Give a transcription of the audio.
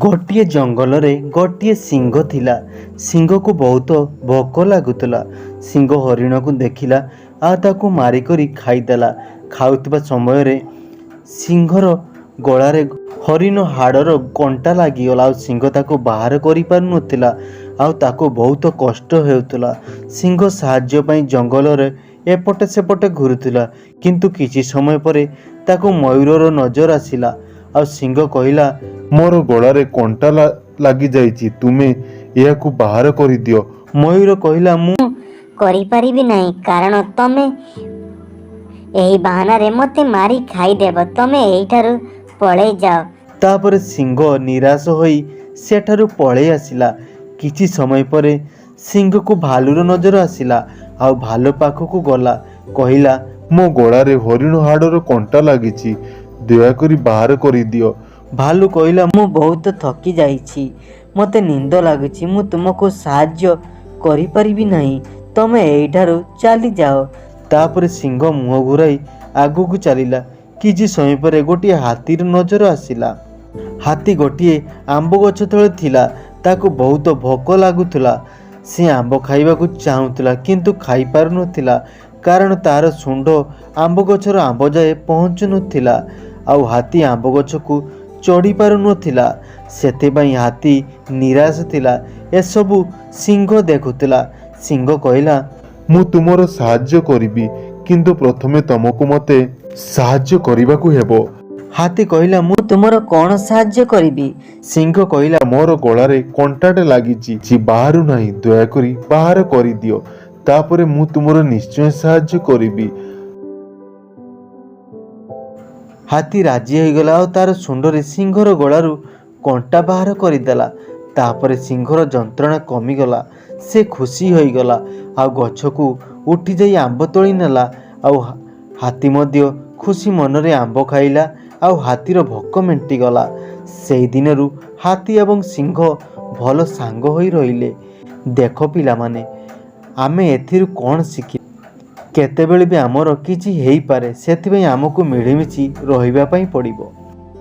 ଗୋଟିଏ ଜଙ୍ଗଲରେ ଗୋଟିଏ ସିଂହ ଥିଲା। ସିଂହକୁ ବହୁତ ଭୋକ ଲାଗୁଥିଲା। ସିଂହ ହରିଣକୁ ଦେଖିଲା ଆଉ ତାକୁ ମାରିକରି ଖାଇଦେଲା। ଖାଉଥିବା ସମୟରେ ସିଂହର ଗଳାରେ ହରିଣ ହାଡ଼ର କଣ୍ଟା ଲାଗିଗଲା ଆଉ ସିଂହ ତାକୁ ବାହାର କରିପାରୁନଥିଲା ଆଉ ତାକୁ ବହୁତ କଷ୍ଟ ହେଉଥିଲା। ସିଂହ ସାହାଯ୍ୟ ପାଇଁ ଜଙ୍ଗଲରେ ଏପଟେ ସେପଟେ ଘୁରୁଥିଲା, କିନ୍ତୁ କିଛି ସମୟ ପରେ ତାକୁ ମୟୂରର ନଜର ଆସିଲା ଆଉ ସିଂହ କହିଲା, ମୋର ଗଳାରେ କଣ୍ଟା ଲାଗିଯାଇଛି, ତୁମେ ଏହାକୁ ବାହାର କରିଦିଅ। ମୟୂର କହିଲା, ମୁଁ କରିପାରିବି ନାହିଁ, କାରଣ ତମେ ଏହି ବାହାନାରେ ମୋତେ ମାରି ଖାଇଦେବ। ତମେ ଏଇଠାରୁ ପଳେଇ ଯାଅ। ତାପରେ ସିଂହ ନିରାଶ ହୋଇ ସେଠାରୁ ପଳେଇ ଆସିଲା। କିଛି ସମୟ ପରେ ସିଂହକୁ ଭାଲୁର ନଜର ଆସିଲା ଆଉ ଭାଲୁ ପାଖକୁ ଗଲା, କହିଲା, ମୋ ଗଳାରେ ହରିଣ ହାଡ଼ର କଣ୍ଟା ଲାଗିଛି, ଦୟାକରି ବାହାର କରିଦିଅ। ଭାଲୁ କହିଲା, ମୁଁ ବହୁତ ଥକି ଯାଇଛି, ମୋତେ ନିଦ ଲାଗୁଛି, ମୁଁ ତୁମକୁ ସାହାଯ୍ୟ କରିପାରିବି ନାହିଁ। ତମେ ଏଇଠାରୁ ଚାଲିଯାଅ। ତାପରେ ସିଂହ ମୁହଁ ଘୂରାଇ ଆଗକୁ ଚାଲିଲା। କିଛି ସମୟ ପରେ ଗୋଟିଏ ହାତୀର ନଜର ଆସିଲା। ହାତୀ ଗୋଟିଏ ଆମ୍ବ ଗଛ ତଳେ ଥିଲା। ତାକୁ ବହୁତ ଭୋକ ଲାଗୁଥିଲା। ସେ ଆମ୍ବ ଖାଇବାକୁ ଚାହୁଁଥିଲା, କିନ୍ତୁ ଖାଇପାରୁନଥିଲା, କାରଣ ତାର ଶୁଣ୍ଢ ଆମ୍ବ ଗଛର ଆମ୍ବ ଯାଏ ପହଞ୍ଚୁନଥିଲା ଆଉ ହାତୀ ଆମ୍ବ ଗଛକୁ ଚଢ଼ି ପାରୁନଥିଲା। ସେଥିପାଇଁ ହାତୀ ନିରାଶ ଥିଲା। ଏସବୁ ସିଂହ ଦେଖୁଥିଲା। ସିଂହ କହିଲା, ମୁଁ ତୁମର ସାହାଯ୍ୟ କରିବି, କିନ୍ତୁ ପ୍ରଥମେ ତମକୁ ମୋତେ ସାହାଯ୍ୟ କରିବାକୁ ହେବ। ହାତୀ କହିଲା, ମୁଁ ମୁଁ ତୁମର କ'ଣ ସାହାଯ୍ୟ କରିବି? ସିଂହ କହିଲା, ମୋର ଗଳାରେ କଣ୍ଟାଟେ ଲାଗିଛି, ବାହାରୁ ନାହିଁ, ଦୟାକରି ବାହାର କରିଦିଅ। ତାପରେ ମୁଁ ତୁମର ନିଶ୍ଚୟ ସାହାଯ୍ୟ କରିବି। ହାତୀ ରାଜି ହୋଇଗଲା ଆଉ ତାର ଶୁଣ୍ଢରେ ସିଂହର ଗଳାରୁ କଣ୍ଟା ବାହାର କରିଦେଲା। ତାପରେ ସିଂହର ଯନ୍ତ୍ରଣା କମିଗଲା। ସେ ଖୁସି ହୋଇଗଲା ଆଉ ଗଛକୁ ଉଠିଯାଇ ଆମ୍ବ ତୋଳି ନେଲା। ଆଉ ହାତୀ ମଧ୍ୟ ଖୁସି ମନରେ ଆମ୍ବ ଖାଇଲା ଆଉ ହାତୀର ଭୋକ ମେଣ୍ଟିଗଲା। ସେଇଦିନରୁ ହାତୀ ଏବଂ ସିଂହ ଭଲ ସାଙ୍ଗ ହୋଇ ରହିଲେ। ଦେଖ ପିଲାମାନେ, ଆମେ ଏଥିରୁ କ'ଣ ଶିଖିଲେ? କେତେବେଳେ ବି ଆମର କିଛି ହେଇପାରେ, ସେଥିପାଇଁ ଆମକୁ ମିଳିମିଶି ରହିବା ପାଇଁ ପଡ଼ିବ।